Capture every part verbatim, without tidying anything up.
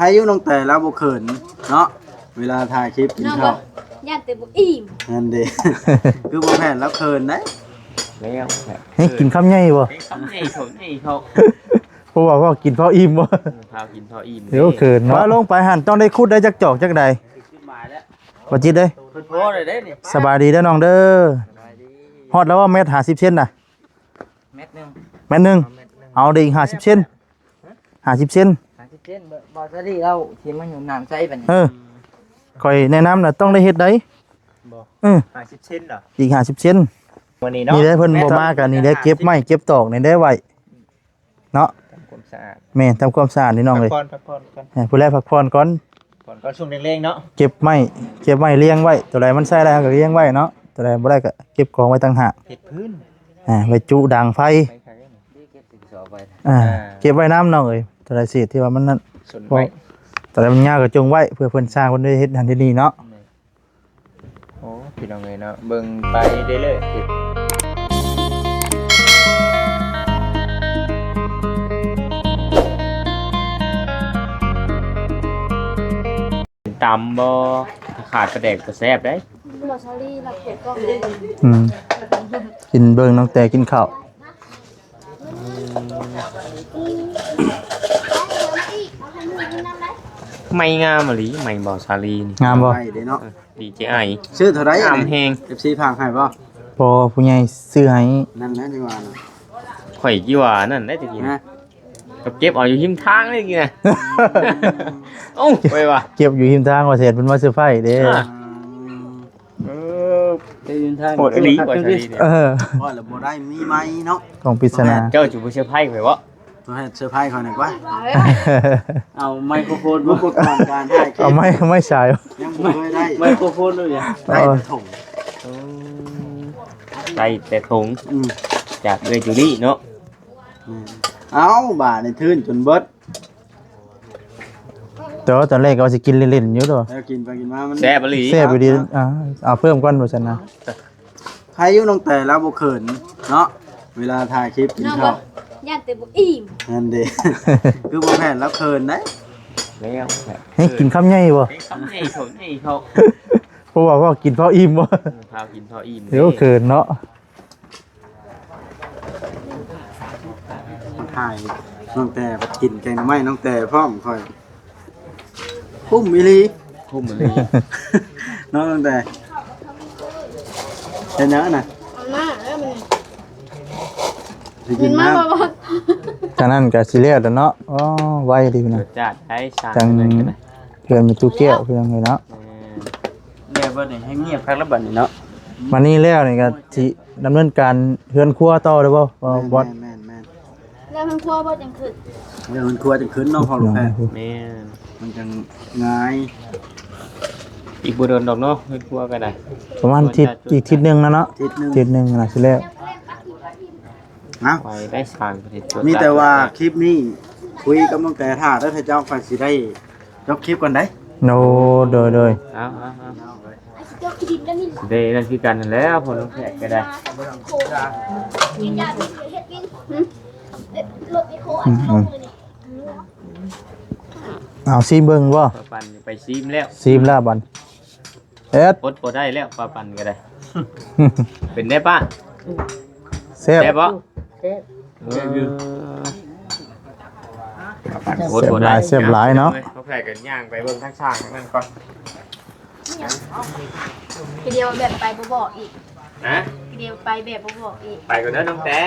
ใครอยู่น้องแต่แล้วบ่เขินเนาะ เวลาถ่ายคลิปกิน น้อง ข้าว บ่ ย่านแต่บ่อิ่ม นั่นเด้ คือบ่แพ้นแล้วเขินได้ แล้ว นี่กินคำใหญ่บ่ คำใหญ่เขาใหญ่เขา เพราะว่า ว่ากินพออิ่มบ่ พากินพออิ่ม เดี๋ยวเขินเนาะ ว่าลงไปหั่นต้องได้ขุดได้จักจอกจักใด ขึ้นมาแล้ว บ่จิตเด้ เพิ่นพอเลยเด้นี่ สบายดีเด้อน้องเด้อ สบายดี ฮอดแล้วว่าเมตรห้าสิบเซนน่ะ เมตรหนึ่ง เมตรหนึ่ง เอาเมตรหนึ่ง เอาได้อีกห้าสิบเซน ห้าสิบเซน ห้าสิบเซน บ่ บ่ซาลีเราที่มาอยู่น้ำใสบัดนี้ เออ ข่อยแนะนำน่ะต้องได้เฮ็ดได้ บ่ เออ ห้าสิบเซนเหรอ อีกห้าสิบเซน วันนี้เนาะ นี่ได้เพิ่นบ่มากัน นี่ได้เก็บไม้เก็บตอกนี่ได้ไว้ เนาะ ทำความสะอาด แม่น ทำความสะอาดนี่น้องเอ้ย พักผ่อน พักผ่อนก่อน เออ ผู้แลพักผ่อนก่อน ก่อน ก่อนช่วงเร่งๆเนาะ เก็บไม้ เก็บไม้เรียงไว้ ตัวใดมันใช้ได้ก็เรียงไว้เนาะ ตัวใดบ่ได้ก็เก็บกองไว้ต่างหาก เฮ็ดพื้น อ่า ไว้จุดังไฟ ไฟไข่ อ่า อ่า เก็บไว้น้ำน้องเอ้ย ตัวใดเศษที่ว่ามันนั่น ส่วนไม้ ตัวใดมันยาวก็จงไว้ เพื่อเพิ่นสร้างเพิ่นได้เฮ็ดหั้นเฮ็ดนี่เนาะ โอ้ พี่น้องเอ้ยเนาะ เบิ่งไปเรื่อยๆ ตำบ่ ขาดปลาแดกก็แซ่บเด้ บ่ซาลีรับเผ็ดกล้องเลย อืม กินเบิ่งน้องแต่กินข้าว ไม่งามอีหลี ไม่บ่สาลีนี่ งามบ่ ไอ้เด้เนาะ เออ ดีเจไอ ซื้อเท่าไหร่ งามแฮง เอฟซีฝากให้บ่ พอผู้ใหญ่ซื้อให้ นั่นแหละที่ว่าน่ะ ข่อยกี่ว่านั่นได้ตะกี้นะ ฮะ ก็เก็บเอาอยู่หิมทางเลยกี้นะ เอ้า ไปว่ะ เก็บอยู่หิมทางว่าเสร็จเพิ่นมาเซอร์ไพรส์เด้ อ่า เออ เก็บอยู่หิมทาง โหดอีหลีกว่าสาลีนี่ เออ ว่าแล้วบ่ได้มีไมค์เนาะ กล่องปริศนา เจ้าจูบ่เซอร์ไพรส์ข่อยบ่ ตัวให้เซอร์ไพรส์ข่อยหน่อยกว่า เอาไมโครโฟน อุปกรณ์การถ่ายคลิป เอาไม้ ไม้สาย ยังบ่เคยได้ ไมโครโฟนด้วยเนี่ย ได้แต่ถุง อืม ได้แต่ถุง อืม จากเอื้อยจูลี่เนาะ แม่น เอ้า บาดนี่ทื่นจนเบิด แต่ว่าตอนแรกก็ว่าสิกินเล่นๆอยู่ดอก แล้วกินไปกินมามัน แซ่บอีหลี แซ่บอีหลี อ่า เอาเพิ่มก่อนว่าซั่นนะ ใครอยู่น้องแต่แล้วบ่เขินเนาะ เวลาถ่ายคลิปกิน น้อง ข้าว บ่ ย่านแต่บ่อิ่ม นั่นเด้ คือบ่แพ้นแล้วเขินได้ แล้ว ให้กินคำใหญ่บ่ คำใหญ่เขาใหญ่เขา เพราะว่า ว่ากินพออิ่มบ่ เออ พากินพออิ่ม เดี๋ยวเขินเนาะ มาถ่ายน้องแต่กินแกงหน่อไม้ น้องแต่พร้อมข่อย คุ้มอีหลี คุ้มอีหลี น้องแต่ เป็นหยังน่ะ เอามาแล้วมัน สิกินน้ำ กินมาบ่ จากนั้นก็สิแล้วเด้อเนาะ อ๋อ ไวดีนะ รสชาติได้สั่ง จัง นั่นก็ได้ เพื่อนมีตู้แก้วเพื่อนเลยเนาะ แม่น แล้วบัดนี้ให้เงียบคักแล้วบัดนี้เนาะ มานี่แล้วนี่ก็สิดำเนินการเฮือนครัวต่อเลยบ่ บ่ แม่น บอส แม่น แม่น แล้วมันครัวบ่จังขึ้น แล้วมันครัวจังขึ้นเนาะ พ่อลูกแพทย์ แม่น มันจังง่าย อีกบ่โดนดอกเนาะ เฮือนครัวก็ได้ ประมาณอาทิตย์ อีกอาทิตย์หนึ่งนะเนาะ อาทิตย์หนึ่ง อาทิตย์หนึ่งน่าสิแล้ว นะ ไปได้สร้างประเทศ มีแต่ว่าคลิปนี้คุยกับน้องแต่ ถ้าได้พระเจ้าไปสิได้ จบคลิปก่อนได้ โอ้ โดย โดย เอา เอา เอา เด้ นั่นคือกันนั่นแหล้ว พอน้องแพทย์ก็ได้ อืม อืม เอาซีมเบิ่งบ่ ป้าปั่นไปซีมแล้ว ซีมแล้วบัด เอ็ด อดบ่ได้แล้ว ป้าปั่นก็ได้ เป็นได้ป้า แซ่บ แซ่บบ่ แซ่บ เออ ป้าปั่น แซ่บ อดบ่ได้ แซ่บหลาย แซ่บหลายเนาะ เขาใส่กันย่างไปเบิ่งทางสร้างทางนั้นก่อน ทีเดียวแบบไปบ่บอกอีก ฮะ ทีเดียวไปแบบบ่บอกอีก ไปก่อนเด้อน้องแต่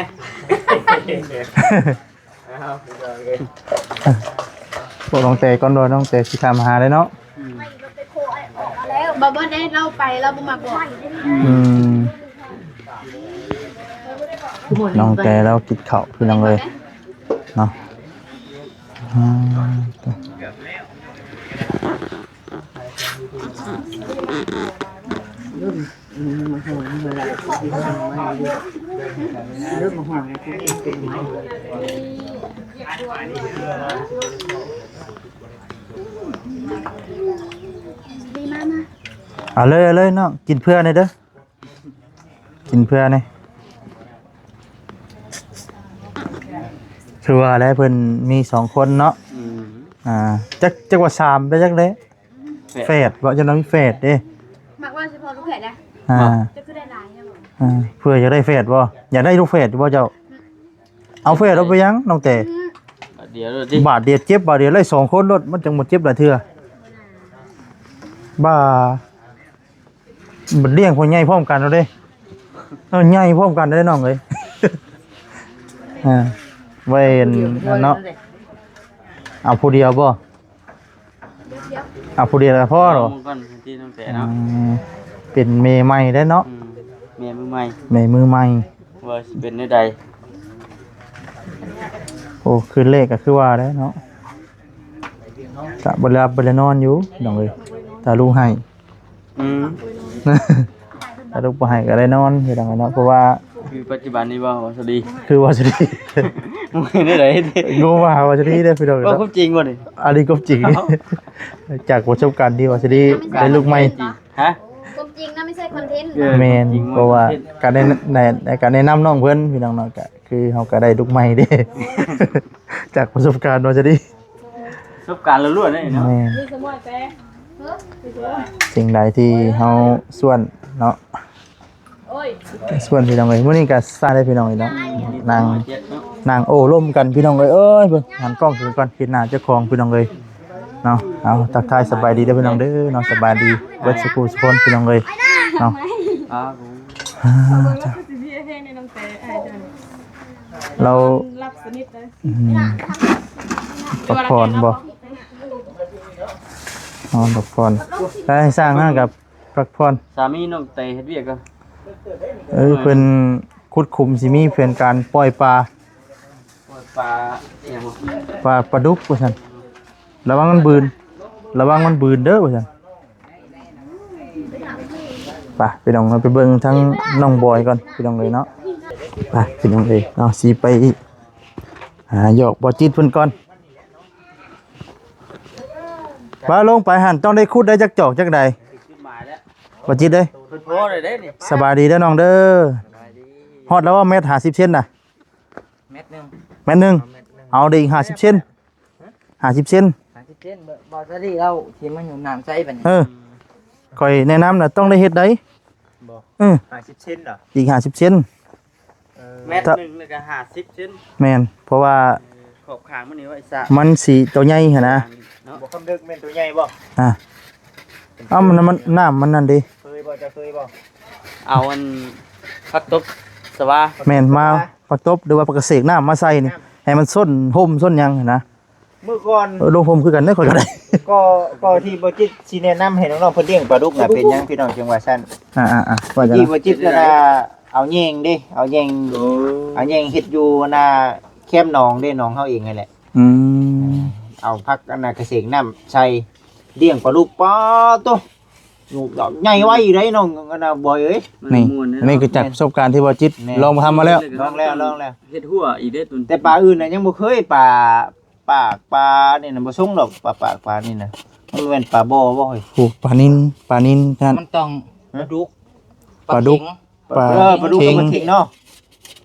อ้าว พี่น้องเอ้ย พวกน้องแต่ก่อนโดนน้องแต่สิถามหาเลยเนาะ บ่ บ่ได้เล่าไป เล่าบ่มาบอก อืม น้องแต่เรากินข้าวพี่น้องเลยเนาะ อ่า เอาเลย เอาเลยเนาะ กินเพื่อหน่อยเด้อ กินเพื่อหน่อย คือว่าแล้วเพิ่นมีสองคนเนาะ อืม อ่า จัก จักว่าสามได้จักเด้ แฝด แฝดบ่ เจ้าน้องมีแฝดเด้ มักว่าเฉพาะลูกแฝดนะ อ่า จะคือได้หลายเนี่ยบ่ อ่า เพื่ออยากได้แฝดบ่ อยากได้ลูกแฝดบ่เจ้า เอาแฝดเอาไปยังน้องแต่ อืม บาทเดียวโลดติ บาทเดียวเจ็บบาทเดียว ไล่สองคนโลด มันจังบ่เจ็บหลายเทื่อ บ่า มันเลี้ยงพ่อใหญ่พร้อมกันเอาเด้ เออ ใหญ่พร้อมกันได้น้องเอ้ย อ่า ไว้อันนั้นเนาะ เอาผู้เดียวบ่ เอาผู้เดียวก็พอเหรอ ลองก่อนที่น้องแต่เนาะ อืม เป็นแม่ใหม่ได้เนาะ อืม แม่มือใหม่ แม่มือใหม่ ว่าสิเป็นแนวใด โอ้ คืนแรกก็คือว่าแล้วเนาะ กะบ่หลับบ่ได้นอนอยู่น้องเอ้ย ตาลูกให้ อืม ตาลูกบ่ให้ก็ได้นอนพี่น้องเนาะ เพราะว่า คือปัจจุบันนี้บ่ ว่าสดี คือว่าสดี มึงเห็นได้ได๋ งงว่าว่าสดีเด้อพี่น้อง ว่า เนาะ ความจริงบ่นี่ อันนี้ความจริง เอ้า จากประสบการณ์ที่ว่าสดีได้ลูกใหม่ ฮะ ความจริงนะ ไม่ใช่คอนเทนต์ เออ แม่น ความจริง เพราะว่า ว่าคอนเทนต์ การแนะ ใน ในการแนะนำน้องเพิ่นพี่น้องเนาะ ก็คือเฮาก็ได้ลูกใหม่เด้ จากประสบการณ์ว่าสดี ประสบการณ์ล้วนๆเลยเนาะ แม่น สิ่งใดที่เฮาส่วนเนาะ ส่วนพี่น้องเอ้ย มื้อนี้ก็ซ่าได้พี่น้องเอ้ยเนาะ นั่ง นั่งโอ้ลมกันพี่น้องเอ้ย เอ้ย เบิ่งหันกล้องถึงก่อน เห็นหน้าเจ้าของพี่น้องเอ้ยเนาะ เอาทักทายสบายดีเด้อพี่น้องเด้อเนาะ สบายดีเบิดสุขุสุคนพี่น้องเอ้ยเนาะ ครับผม อ่า จ้ะ เรา หลับสนิทเลย อืม พักผ่อนบ่ นอนพักผ่อน ได้สร้างห้างกับพักผ่อน สามีน้องแต่เฮ็ดเวียกก็ เออ เพิ่นขุดขุมสิมีแผนการปล่อยปลา ปล่อยปลาอิหยังวะ ปลา ปลาดุกว่าซั่น ระวังมันบืน ระวังมันบืนเด้อว่าซั่น ไปพี่น้อง เราไปเบิ่งทั้งน้องบอยก่อนพี่น้องเอ้ยเนาะ ไปพี่น้องเอ้ยเนาะ สิไปหาหยอกบ่จิตเพิ่นก่อน ว่าลงไปหั่นต้องได้ขุดได้จักจอกจักใด บ่จิตเด้ย เพิ่นพอได้เด้นี่ สบายดีเด้อน้องเด้อ สบายดี ฮอดแล้วว่าเมตรห้าสิบเซนน่ะ เมตรหนึ่ง เมตรหนึ่ง เอาเมตรหนึ่ง เอาได้อีกห้าสิบเซน ห้าสิบเซน ห้าสิบเซน บ่ บ่ซาลีเอาที่มันอยู่น้ำใสปานนี้ เออ ข่อยแนะนำน่ะต้องได้เฮ็ดได้ บ่ เออ ห้าสิบเซนเหรอ อีกห้าสิบเซน เออ เมตรหนึ่งแล้วก็ห้าสิบเซน แม่น เพราะว่า เออ ขอบข้างมันนี่ไว้ซะ มันสิตัวใหญ่หั่นนะ เนาะ บ่คำเลิกแม่นตัวใหญ่บ่ อ่ะ เอ้า มัน มัน น้ำมันนั่นดิ เคยบ่ เจ้าเคยบ่ เอาอันผักตบสวา แม่น มาผักตบหรือว่าผักกระเสกน้ำมาใส่นี่ ให้มันส้นห่มส้นหยังหั่นนะ เมื่อก่อน เออ ลงผมคือกันเด้อ ข้อยก็ได้ ก็ ก็ที่บ่จิตสิแนะนำให้น้องๆเพิ่นเลี้ยงปลาดุกน่ะ เป็นหยังพี่น้องจังว่าซั่น อ่าๆๆ ว่าจัง ที่บ่จิตก็น่ะเอาแยงเด้ เอาแยง โอ้ เอาแยงเฮ็ดอยู่หน้าแคมหนองเด้ หนองเฮาเองนั่นแหละ อืม เอาผักอันน่ะกระเสกน้ำใส่ เลี้ยงปลาดุก ป๊าดโต ลูกดอกใหญ่ไวอยู่เด้น้องอันน่ะบอยเอ้ย นี่ ม่วนเด้ อันนี้คือจากประสบการณ์ที่บ่จิต แม่น ลองทำมาแล้ว ลองแล้ว ลองแล้ว เฮ็ดหัวอีกเด้ตุน แต่ปลาอื่นน่ะยังบ่เคย ปลา ปากปลานี่นะบ่ส่งดอก ปลาปากปลานี่นะ มันแม่นปลาบ่บ่เฮ้ย โอ้ ปลานิล ปลานิลท่าน มันต้อง ฮะ ปลาดุก ปลาดุก ปลาเข็ง ปลา เออ ปลาดุก เข็ง กับปลาเข็งเนาะ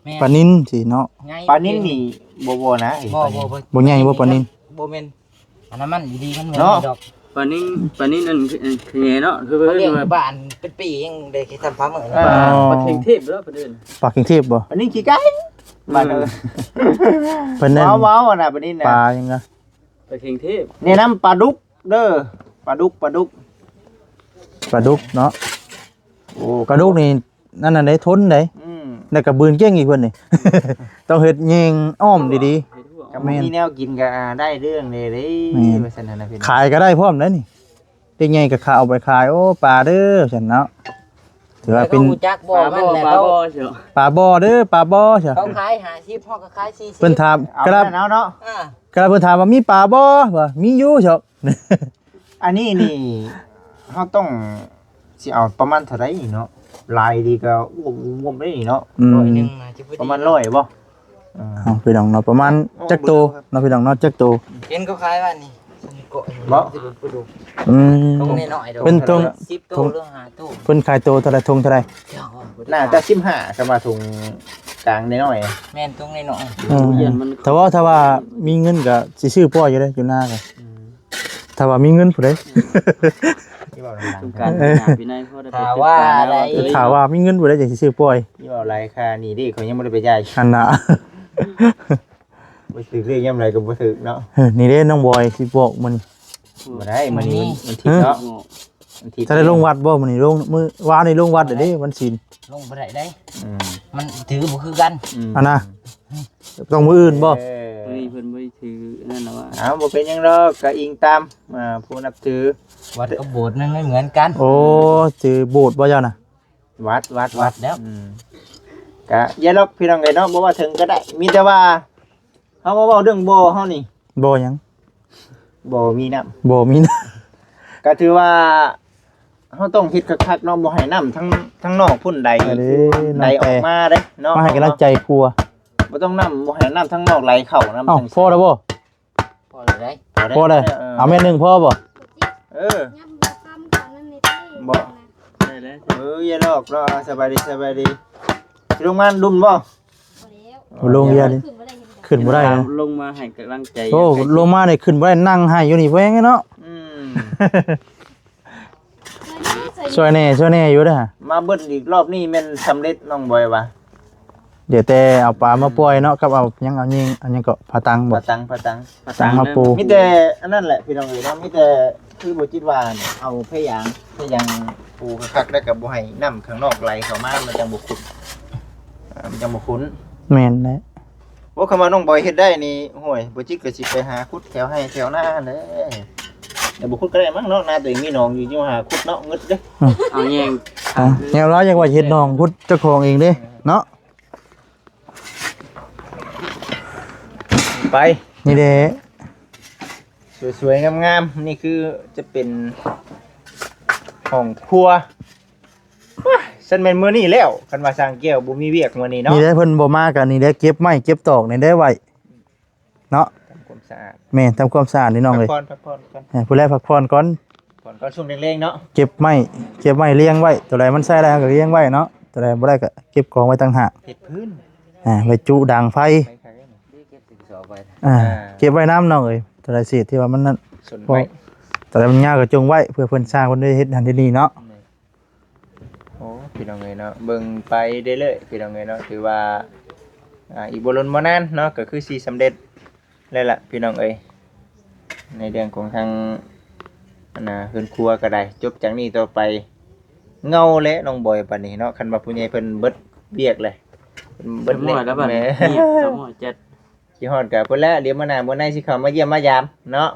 แม่น ปลานิลสิเนาะ ไง ปลานิลนี่บ่บ่นะ บ่ ปลานิล บ่ บ่ บ่ใหญ่บ่ปลานิล บ่แม่น อันนั้นมันดี มันบ่ เนาะ มีดอก ปลานิล ปลานิลนั่นคือ คือไงเนาะ คือ เขาเรียก ว่า บ้านเป็นปียังได้แค่ทำพามื้อ เออ ปลา อ๋อ ปลาเข็งเทพแล้วประเด็น ปลาเข็งเทพบ่ ปลานิลขี้ไก่ บ้านเออ เพิ่นนั่น ว้าวๆอะนะปลานิลนะ ปลายังไง ปลาเข็งเทพ แนะนำปลาดุกเด้อ ปลาดุก ปลาดุก ปลาดุกเนาะ โอ้ ปลาดุกนี่ นั่นน่ะได้ทนได้ อืม แล้วก็บืนเก่งอีกเพิ่นนี่ ต้องเฮ็ดแยงอ้อมดีๆ เฮ็ดหัว ก็บ่มีแนวกินก็ อ่า ได้เรื่องเลยเด้ แม่น ว่าซั่นน่ะนะพี่น้อง ขายก็ได้พร้อมนะนี่ เด็กใหญ่ก็ขาย เอาไปขาย โอ้ ปลาเด้อซั่นเนาะ ถือว่าเป็น เขารู้จักบ่ ปลาบ่ มันแหละ ปลาบ่ เขา เชียว ปลาบ่เด้อ ปลาบ่เชียว เขาขายห้าสิบ เขาก็ขายสี่สิบ เพิ่นถาม เอา กระ นั่นเอาเนาะ อ่า กระเพิ่นถามว่ามีปลาบ่ ว่ามีอยู่เชียว อันนี้นี่ เฮาต้องสิเอาประมาณเท่าใดนี่เนาะ หลายดีก็อ้วมๆได้นี่เนาะ อืม ร้อยหนึ่งน่าจะพอดี ประมาณร้อยบ่ อ่า เอาพี่น้องเนาะ ประมาณจักโตเนาะพี่น้องเนาะ จักโต เห็นเขาขายว่านี่ บ่ สิหลุดไปดู อืม ตรงนี้น้อยดอก เป็นตรง สิบโต ตรง หรือห้าโต เพิ่นขายโตเท่าใด ทงเท่าใด น่าจะสิบห้า สำหรับถุงกลางน้อยๆ แม่นตรงนี้น้อย เออ ถ้าว่า ถ้าว่ามีเงินก็สิซื้อป้อยอยู่เด้อ อยู่หน้าก็ ถ้าว่ามีเงินผู้ใด ที่เว้าดังๆ สงกรานต์ปีหน้าปีในพอได้ไป ถ้าว่า เฮ็ดปลาแล้ว อะไร เอ้ย ถ้าว่ามีเงินผู้ใดจังสิซื้อปล่อย ที่เว้าหลายค่านี่เด้ เขายังบ่ได้ไปจ่าย อันน่ะ บ่ถืกเลขยามใดก็บ่ถืกเนาะ เออ นี่เด้น้องบอยสิบอกมื้อนี้ บ่ได้ มื้อนี้วัน วันอาทิตย์เนาะ วันอาทิตย์ จะได้ลงวัดบ่มื้อนี้ ลง มื้อวานนี้ลงวัดเด้ วันศีล ลงบ่ได้เด้ อืม มันถือบ่คือกัน อืม อันน่ะ ต้องมื้ออื่นบ่ เออ มื้อนี้เพิ่นบ่ได้ถือนั่นน่ะว่า เอ้า บ่เป็นหยังดอก ก็อิงตาม อ่า ผู้นับถือ วัดกับโบสถ์มันไม่เหมือนกัน โอ้ ถือโบสถ์บ่เจ้าน่ะ วัด วัด วัดแล้ว อืม ก็อย่าหรอกพี่น้องเอ้ยเนาะ บ่ว่าถึงก็ได้ มีแต่ว่า เฮามาเว้าเรื่องบ่อเฮานี่ บ่อหยัง บ่อมีน้ำ บ่อมีน้ำ ก็ถือว่า เฮาต้องเฮ็ดคักๆเนาะ บ่ให้น้ำทั้ง ทั้งนอกพุ้นไหล เออเด้ ไหลออกมาเด้เนาะ มาให้กำลังใจครัว บ่ต้องน้ำ บ่ให้น้ำทั้งนอกไหลเข้านะ เอ้า มันจั่ง พอแล้วบ่ พอแล้วได้ พอแล้ว พอแล้ว เออ เอาแม่นหนึ่งพอบ่ เออ บ่ ได้แล้ว เออ อย่าหลอกเนาะ สบายดี สบายดี สิลงมาดุมบ่ บ่ลงเรียน ขึ้นบ่ได้นะ ลงมาให้กำลังใจ โอ้ ลงมานี่ขึ้นบ่ได้ นั่งไห้อยู่นี่แว้งเนาะ อืม ช่วยแน่ ช่วยแน่อยู่เด้อ มาเบิ่งอีกรอบนี้แม่นสำเร็จน้องบอยว่า เดี๋ยวแต่เอาปลามาปล่อยเนาะ กับเอาหยัง เอายิง อันนี้ก็ผาตังบ่ ผาตัง ผาตัง ผาตังมาปู มีแต่อันนั้นแหละพี่น้องเอ้ยเนาะ มีแต่คือบ่จิตว่าเนี่ย เอาพยาง พยางปูคักๆ แล้วก็บ่ให้น้ำข้างนอกไหลเข้ามา มันจั่งบ่ขุ่น อ่า มันจั่งบ่ขุ่น แม่นแหละ โอ้ คำว่าน้องบอยเฮ็ดได้นี่ โอ้ย บ่จิตก็สิไปหาขุดแถวไร่แถวนาเด้ แต่บ่ขุดก็ได้มั้งเนาะ นาตัวเองมีหนองอยู่ อยู่หาขุดเนาะ งึดเด้ อืม เอาแยง อ่ะ แนวเราอยากว่าเฮ็ดหนองขุดเจ้าของเองเด้ เนาะ ไป นี่เด้ สวยๆ งามๆ นี่คือจะเป็นห้องครัว ว้า ฉันแม่นมื้อนี้แล้ว คันว่าช่างแก้วบ่มีเวียกมื้อนี้เนาะ นี่ได้เพิ่นบ่มากัน นี่ได้เก็บไม้เก็บตอกนี่ได้ไว้ เนาะ ทำความสะอาด แม่น ทำความสะอาดนี่น้องเอ้ย พักผ่อน พักผ่อนก่อน เออ ผู้แลพักผ่อนก่อน ผ่อนก่อนช่วงแลงๆ เนาะ เก็บไม้ เก็บไม้เรียงไว้ ตัวใดมันใช้ได้ก็เรียงไว้เนาะ ตัวใดบ่ได้ก็เก็บกองไว้ต่างหาก เฮ็ดพื้น อ่า ไว้จุดังไฟ ไฟขายได้ไหม อ่า อ่า เก็บไว้นำน้องเอ้ย ตัวใดเศษที่ว่ามันนั่น ส่วน เพราะ ไม้ ตัวใดมันยาวก็จงไว้ เพื่อเพิ่นสร้างเพิ่นได้เฮ็ดหั้นเฮ็ดนี่เนาะ นี่ โอ้ พี่น้องเอ้ยเนาะ เบิ่งไปเรื่อยๆ พี่น้องเอ้ยเนาะ ถือว่า อ่า อีกบ่ล้นบ่นานเนาะ ก็คือสิสำเร็จแล้วล่ะพี่น้องเอ้ย ในเรื่องของทาง อันน่ะ เฮือนครัวก็ได้ จบจากนี้ต่อไป เหงาแหละน้องบอยบัดนี้เนาะ คันว่าผู้ใหญ่เพิ่นเบิดเวียกเลย เพิ่นเบิด สมมุติแล้วบัดนี้ แหม เงียบ สมมุติจัด คิดฮอดก็เพิ่นแหละ เดี๋ยวมื้อหน้ามื้อในสิเข้ามาเยี่ยมมายามเนาะ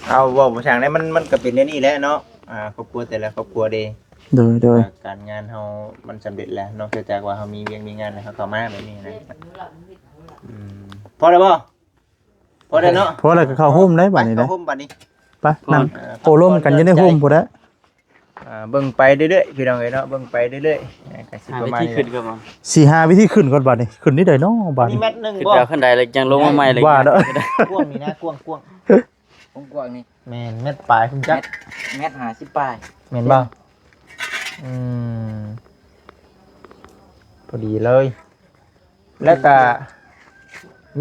เอาเว้าบ่ช่างได้ มัน มันก็เป็นแนวนี้แหละเนาะ อ่า ครอบครัวแต่ละครอบครัวเด้ โดย โดย อ่า การงานเฮามันสำเร็จแล้ว นอกจากว่าเฮามีเวียกมีงานแล้วเฮาเข้ามาแบบนี้นะ อืม พอแล้วบ่ พอแล้วเนาะ พอแล้วก็เข้าโฮมได้บัดนี้ ไป นะ เข้าโฮมบัดนี้ ไป นั่ง เออ โอ้ลมกันอยู่ในโฮมพุ้นแหละ อ่า เบิ่งไปเรื่อยๆ พี่น้องเอ้ยเนาะ เบิ่งไปเรื่อยๆ อ่า ก็สิ หา ประ วิ มาณ ธี นี้ ขึ้นก่อน สิหาวิธีขึ้นก่อนบัดนี้ ขึ้นนี่ใดเนาะบัด มี นี้ เม็ดหนึ่ง ขึ้น บ่ แล้วขึ้นได้แล้วยังลงมาใหม่เลย ว่าเด้อ กว้างนี่นะ กว้าง กว้าง กว้างๆ นี่ แม่น เม็ดปลายคุณจัก เม็ด เม็ดห้าสิบปลาย แม่นบ่ อืม พอดีเลย แล้วก็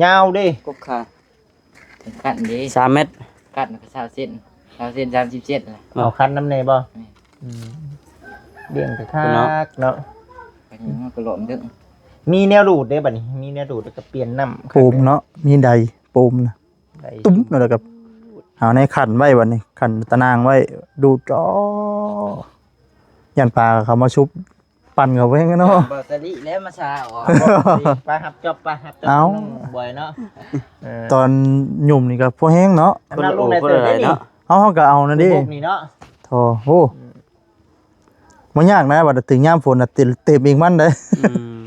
ยาวเด้ กกขา ขั้นเด้ สามเมตร ขั้นก็ซาวเซน ซาวเซน สามสิบเซนแหละ เอาขั้นนำแน่บ่ แม่น อืม เลี้ยงก็คักเนาะ เนาะ อันนี้มันก็หลอมเด้อ มีแนวดูดเด้บัดนี้ มีแนวดูดแล้วก็เปลี่ยนน้ำ ปูมเนาะ มีไดปูมนะ ได ตุ้มแล้วก็เอาในขันไว้บัดนี้ ขันตะนางไว้ ดูด อ๋อ ย่านปลาเขามาชุบ ปั่นเขาไว้เนาะ บ่สลิแล้วมาซาออก ไปหับจอบ ไปหับจอบ เอ้า น้องบอยเนาะ เออ ตอนหยุ่มนี่ก็พอแห้งเนาะ คนละโอ้ คนละเนาะ เฮา เฮาก็เอานั่นดิ พวกนี้เนาะ โธ่ โอ้ อืม บ่ยากนะ บัดถึงยามฝนน่ะ เต็ม เต็มเองมันเด้ อืม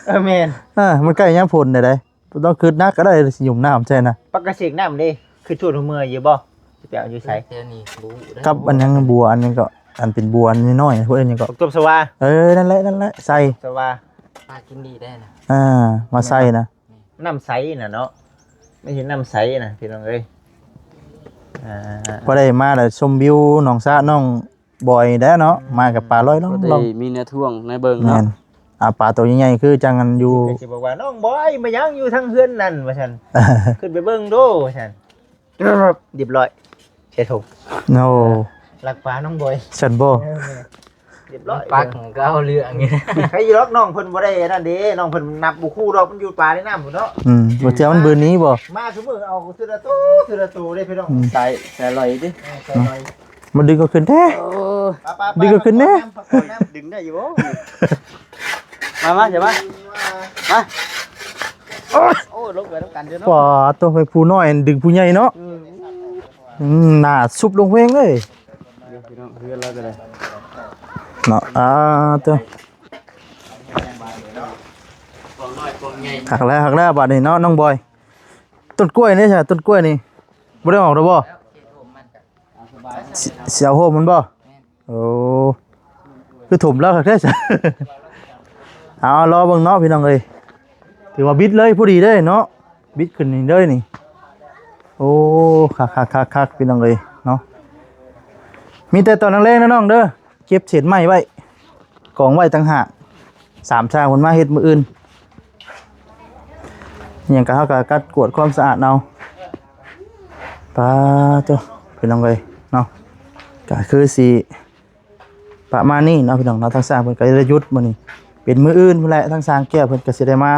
เออ แม่น เออ มันใกล้ยามฝนเด้ บ่ต้องคิดหนักก็ได้ สิหยุ่มน้ำใส่นะ ปกกระเสกน้ำเด้ คือช่วงเมื่อยอยู่บ่ สิไปเอาอยู่ไส แถวนี้บ่ฮู้เด้ กับอันยังบัวอันนี้ก็ อันเป็นบัวน้อยๆ พวกนี้ก็ บักตบสวา เออ นั่นแหละ นั่นแหละ ใส่ สวา ปลากินดีได้นะ อ่า มาใส่นะ น้ำใสน่ะเนาะ ไม่ใช่น้ำใสนะพี่น้องเอ้ย อ่า พอได้มาแล้วชมวิวหนองสระน้องบอยแล้วเนาะ อืม มากับปลาลอยล่อง ก็ได้ ล่อง มีแนวท่วงในเบิ่งเนาะ แม่น อ่า ปลาตัวใหญ่ๆ คือจังอันอยู่ ก็สิบอกว่า "น้องบอย มาหยังอยู่ทางเฮือนนั่น" ว่าซั่น "ขึ้นไปเบิ่งดู" ว่าซั่น เรียบร้อย ใส่ถุง โอ้ ลักปลาน้องบอย ฉันบ่ เออ เรียบร้อย ปักก็เอาเรื่องนี่ ใครอยู่หรอก น้องเพิ่นบ่ได้นั่นเด้ น้องเพิ่นนับบ่คู่ดอก มันอยู่ปลาในน้ำพุ้นเนาะ อืม บ่เจ้ามันเบอร์นี้บ่ มาซุมื้อเอาเทื่อละโต เทื่อละโตเด้พี่น้อง อืม ใส่ ใส่ลอยดิ เออ ใส่ลอย มาดึงเอาขึ้นแท้ โอ้ ไปๆๆ ดึงเอาขึ้นแน่ พักผ่อนน้ำ ดึงได้อยู่บ่ มา มา เดี๋ยวมา มา โอ้ย โอ้ย ลงไปนำกันเด้อเนาะ ว้า ตัวไปผู้น้อยดึงผู้ใหญ่เนาะ อืม อืม หน้าซุบลงเพลงเลย เดี๋ยวพี่น้อง เฮือนเราก็ได้ เนาะ อ่า ตัว หักแล้ว หักแล้ว บาดนี้เนาะ น้องบอย ต้นกล้วยนี่ใช่ ต้นกล้วยนี่ บ่ได้ออกดอกบ่ สิ สิเอาโฮมมันบ่ โอ้ คือถมแล้วคักแท้ เอา รอเบิ่งเนาะพี่น้องเอ้ย ถือว่าบิดเลยพอดีเด้เนาะ บิดขึ้นนี่เด้นี่ โอ้ คักๆๆๆ พี่น้องเอ้ยเนาะ มีแต่ตอนแลงๆนะน้องเด้อ เก็บเศษไม้ไว้ กองไว้ต่างหาก สามช่างเพิ่นมาเฮ็ดมื้ออื่น อิหยังก็เฮาก็กัดกวาดความสะอาดเอา ปาโต พี่น้องเอ้ยเนาะ ก็คือสิประมาณนี้เนาะพี่น้องเนาะ ทางช่างเพิ่นก็ได้หยุดมื้อนี้ เป็นมื้ออื่นพู้นแหละ ทางช่างแก้วเพิ่นก็สิได้มา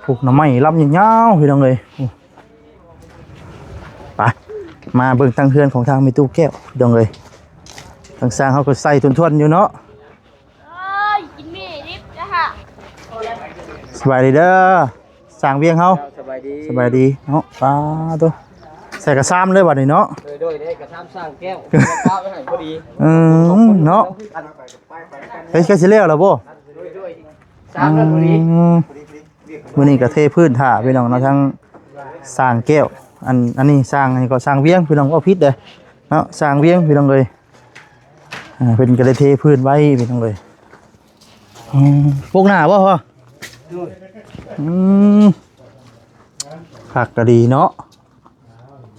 ปลูกหน่อไม้ลำยาวๆ พี่น้องเอ้ย โอ้ ไป มาเบิ่งทางเฮือนของทางแม่ตู้แก้ว พี่น้องเอ้ย ทางช่างเฮาก็ใส่ถ้วนๆอยู่เนาะ เอ้ย กินหมี่ดิบนะฮะ สบายดีเด้อ ช่างเวียงเฮา สบายดี สบายดีเนาะ ปาโต ใส่กระซ้ำเลยบัดนี้เนาะ โดย โดย ได้กระซ้ำช่างแก้ว ปะไว้ให้พอดี อืม เนาะ เฮ้ย ใกล้สิแล้วล่ะบ่ โดย โดย ซ้ำแล้วพอดี อืม มื้อนี้ก็เทพื้นถ่าพี่น้องเนาะ ทั้งช่างแก้ว อัน อันนี้ช่าง อันนี้ก็ช่างเวียง พี่น้อง เว้าผิดเด้อเนาะ ช่างเวียง พี่น้องเอ้ย อ่า เพิ่นก็ได้เทพื้นไว้ พี่น้องเอ้ย อืม ปลูกหน้าบ่พ่อ โดย อืม คักก็ดีเนาะ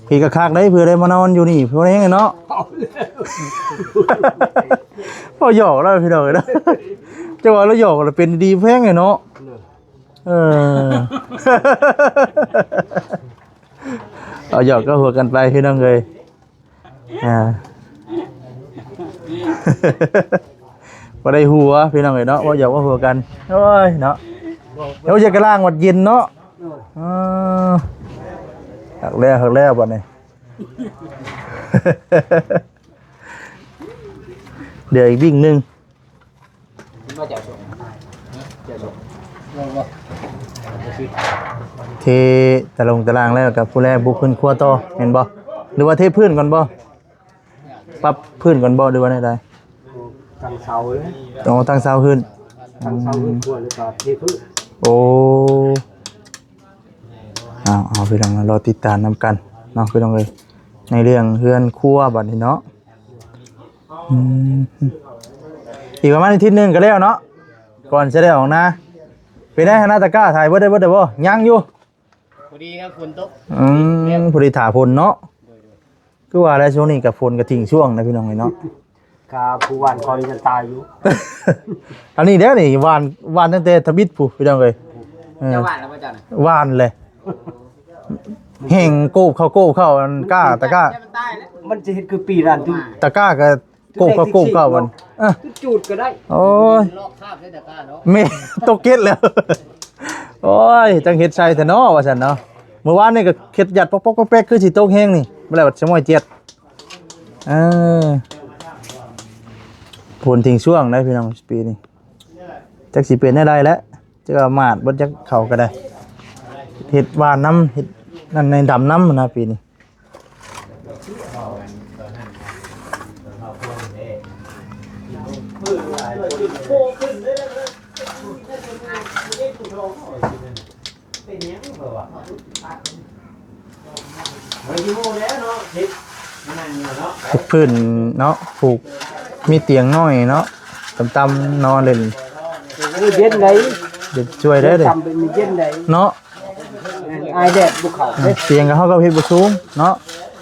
พี่ก็คักได้ เพื่อได้มานอนอยู่นี่ เพื่อได้เนาะ พอหยอกแล้วพี่น้องเอ้ยเนาะ จังหวะเราหยอกแล้วเป็นดีแพงเลยเนาะ เออ เอาหยอกก็หัวกันไปพี่น้องเอ้ย อ่า บ่ได้หัวพี่น้องเอ้ยเนาะ ว่าหยอกว่าหัวกัน โอ้ยเนาะ เดี๋ยวจะกระล่างวัดเย็นเนาะ เออ หักแล้ว หักแล้วบัดนี้ เดี๋ยวอีกวิ่งหนึ่ง เทตะลงตะลางแล้วกับผู้แรกบุกขึ้นครัวต่อ เห็นบ่ หรือว่าเทพื้นก่อนบ่ ปรับพื้นก่อนบ่ หรือว่าได๋ ตั้งเสาเลย อ๋อ ตั้งเสาขึ้น ตั้งเสาขึ้นครัวแล้วก็เทพื้น โอ้ เอา เอา พี่น้อง รอติดตามนำกันเนาะ พี่น้องเอ้ย ในเรื่องเฮือนครัวบัดนี้เนาะ อืม อีกประมาณอาทิตย์หนึ่งก็แล้วเนาะ ก่อนจะได้ออกนา เป็นไงฮะ นาตะกร้า ถ่ายเบิดได้เบิดได้บ่ ยังอยู่ พอดีนะ ฝนตก อืม พอดีถ่าฝนเนาะ คือว่าแล้วช่วงนี้กับฝนก็ทิ้งช่วงนะพี่น้องเอ้ยเนาะ ครับ ผู้หว่านคอยจะตายอยู่ อันนี้เด้อนี่ หว่าน หว่านตั้งแต่ทวิตพู้นพี่น้องเอ้ย เออ จะหว่านแล้วบ่เจ้าน่ะ หว่านเลย แห่งโกบเข้า โกบเข้า อันกล้า ตะกร้า มันจะเฮ็ดคือปีนั้นที่ ตะกร้าก็โกบเข้า โกบเข้า มัน เออ จูดก็ได้ โอ้ย ลอกคราบได้ตะกร้าเนาะ แม่ ตกเก็ดแล้ว โอ้ย จังเฮ็ดใส่แท้เนาะ ว่าซั่นเนาะ เมื่อวานนี่ก็เฮ็ดหยัดปอกๆแป๊กๆ คือสิตกแฮงนี่ บ่แล้วสมอยเจ็ด เออ ฝนทิ้งช่วงได้พี่น้อง ปีนี้ จักสิเป็นแนวใดแล้ว จักว่าหมาดบ่จักเข้าก็ได้ เฮ็ดหว่านนำ เฮ็ดนั่นในดำนำนะปีนี้ เฮ็ดพื้นเนาะ ผูก มีเตียงน้อยเนาะ ต่ำๆนอนเล่น โอ้ย เย็นได๋ เย็นช่วยได้เด้ ต่ำเป็นเย็นได๋ เนาะ อายแดดบ่เข้าเด้ เตียงก็เฮาก็เฮ็ดบ่สูงเนาะ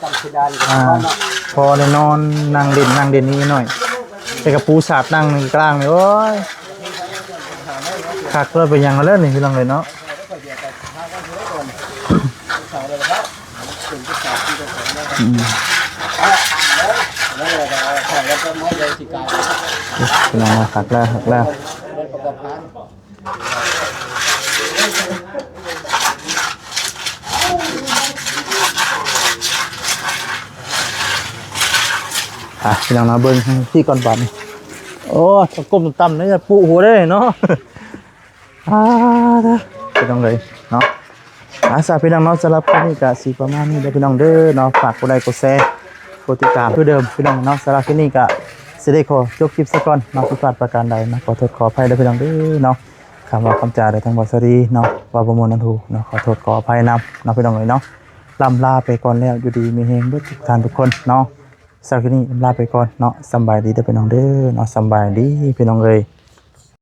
ต่ำเพดานก็ อ่า พอเนาะ พอได้นอนนั่งเล่น นั่งเล่นนี่หน่อย แต่กะปูสาดนั่งนี่กลางนี่ โอ้ย คักเลย เป็นหยังแล้วนี่พี่น้องเอ้ยเนาะ อืม แล้วเราก็ไม่ได้สิการ พี่น้องนะหักแล้วหักแล้ว เล่นประกอบพัน อ่ะพี่น้องนะเบิ่งที่ก่อนบัดนี้โอ้ยก้มต่ำๆนี่จะปูหัวได้เนาะ อ่าเด้อพี่น้องเลยเนาะ อาสาพี่น้องเนาะสำหรับคลิปนี้ก็สิประมาณนี้เด้อพี่น้องเด้อเนาะ ฝากกดไลค์กดแชร์กดติดตามคือเดิมพี่น้องเนาะ สำหรับคลิปนี้ก็สิได้ขอจบคลิปซะก่อนเนาะ ผิดพลาดประการใดนะ ขอโทษขออภัยเด้อพี่น้องเด้อเนาะ คำว่าคำจาได้ทั้งบอสดีเนาะ ว่าบ่ม่วนนันทูเนาะ ขอโทษขออภัยนำเนาะพี่น้องเลยเนาะ ล่ำลาไปก่อนแล้ว อยู่ดีมีแฮงเบิดทุกท่านทุกคนเนาะ สำหรับคลิปนี้ล่ำลาไปก่อนเนาะ สำบายดีเด้อพี่น้องเด้อเนาะ สำบายดีพี่น้องเอ้ย